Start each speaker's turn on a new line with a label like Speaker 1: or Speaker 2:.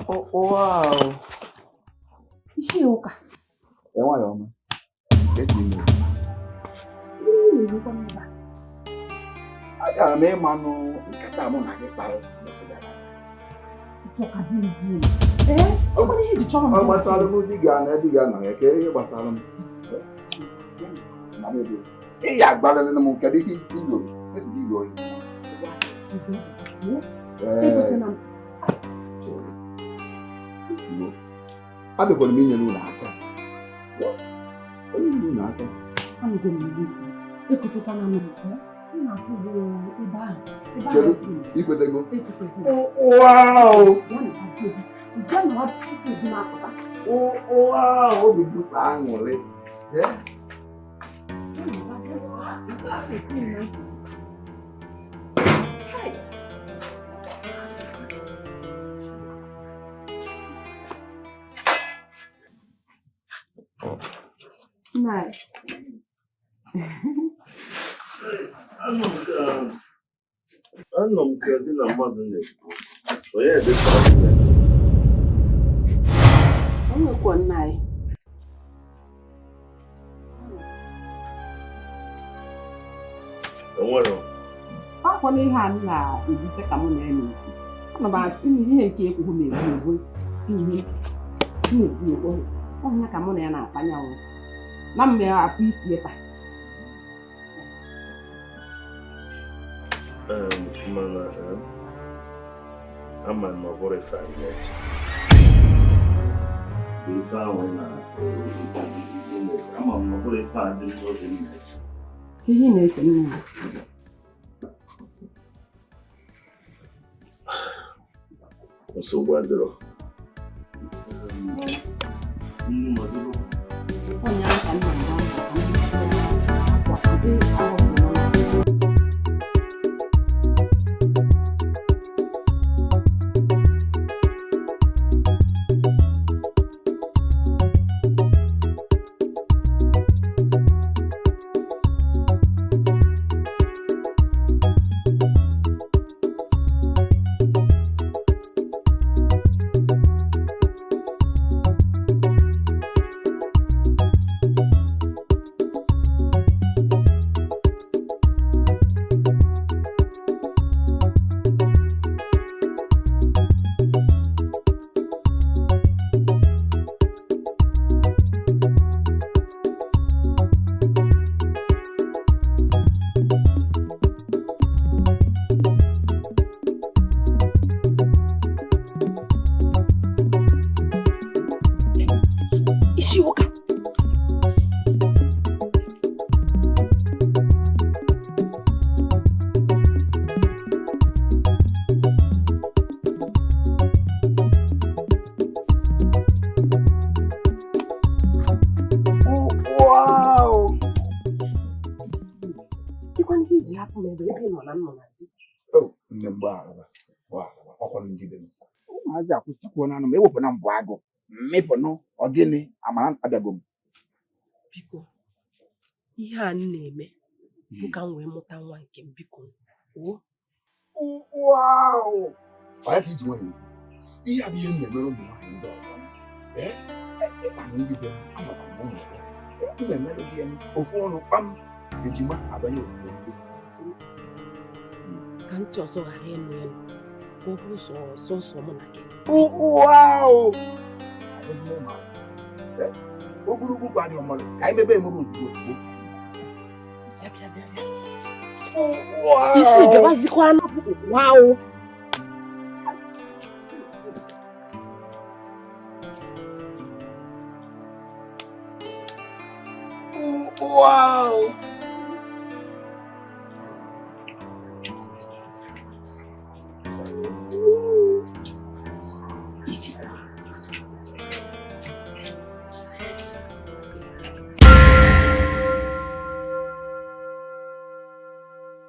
Speaker 1: Wow.
Speaker 2: Isi ụka.
Speaker 3: Nwayọ ọma. Eji m
Speaker 2: Ihe na-emekwa n'ebe a.
Speaker 3: Agara m ịmanụ nkata mụ na gị kpara ụbọchị gara aga.
Speaker 2: Ịchọ ka di m gbuo m. Ee, ọkwana ihe eji chọrọ m
Speaker 3: Ọ
Speaker 2: bịa.
Speaker 3: Gbasara m di gị na di gị anọ ya ka ihe gbasara m. Na m ị ya agbalịrị m, kedu ihe ilo esi gị ilo? Ee,
Speaker 2: Ekwetena m.
Speaker 3: Chere. Igbo. Abịakwara m inyere unu aka. Onye nyere unu aka.
Speaker 2: Anụgo m iwu. Ekwetekwana m. M na-afụ bụ ebe ahụ. Ebe
Speaker 3: Chere.
Speaker 2: ahụ.
Speaker 3: Ikwetego.
Speaker 2: Ekwetego.
Speaker 3: Wow!
Speaker 2: Ya na-ahazi ebe. Bịa nọrọ tutu di m apụta.
Speaker 3: Wow! Obi bụ sọ aṅụrị. Eh?
Speaker 2: Bịa nọrọ, bịa nọrọ. Etinye m na nsogbu. Hai! Nna,
Speaker 4: Anọ m ka gị na mmadụ na-ekwu, onye dịka nne.
Speaker 2: O nwekwa nna anyị.
Speaker 4: Enwere
Speaker 2: Akwana ihe a m na-ebute ka mụ na ya na-ekwu. Ana m asị na ihe nke ekwughị m egbu egbu ihe m na-ekwu ekwu ọnya ka mụ na ya na-akpanye anwụ na mme afọ isi taa.
Speaker 4: Mana ama na ọ bụrụ ife anyị na-eche bụ ife ahụ na ama m na ọ bụrụ ife a dị m n'obi m na-eche.
Speaker 2: Ihe ị na-eche, nne ya?
Speaker 4: Nsogbu adịrọ. Nne m ọdịgo.
Speaker 2: Ọnya ka nna m gbaa mbọ ka m bute ya akwa ụdị ahụ nọ na isi ụka.
Speaker 3: Wow!
Speaker 2: Ịkwana ihe iji hapụ m ebe ị nọ na nnọ na-zi.
Speaker 3: Oh, nne m, gbaghara, gbaghara, ọkwa ndị be m. Ụmụazị akwụsịchakwuo n'anụ m ewepụ na mbụ agụ mmịpụnụ ọgịnị amara abịago m.
Speaker 2: Biko, ihe a m na-eme bụ ka m wee mụta nwa nke m, biko o.
Speaker 3: Wow! Ọ ya ka iji nwayọọ ekwu. Ihe a bụ ihe m na-emere ụmụ nwaanyị ndị ọzọ. Ee, ịkpanụ ndị be m, amakwa m ụmụ ya. M na-emere gị ya ofu ọnụ kpam, ejima abanye ozugbo ozugbo.
Speaker 2: Ka ntị ọzọ ghara ịnụ ya, ka ọ bụrụ sọ sọsọ mụ na gị.
Speaker 3: Wow! Abụghị m ụmụazị. Ee, ogologo ụkwụ adịghị mmadụ ka anyị mebe emebe ozugbo ozugbo.
Speaker 2: Bịa, bịa, bịa, bịa.
Speaker 3: Wow!
Speaker 2: Isi bịawazikwa na wow.
Speaker 3: Wow!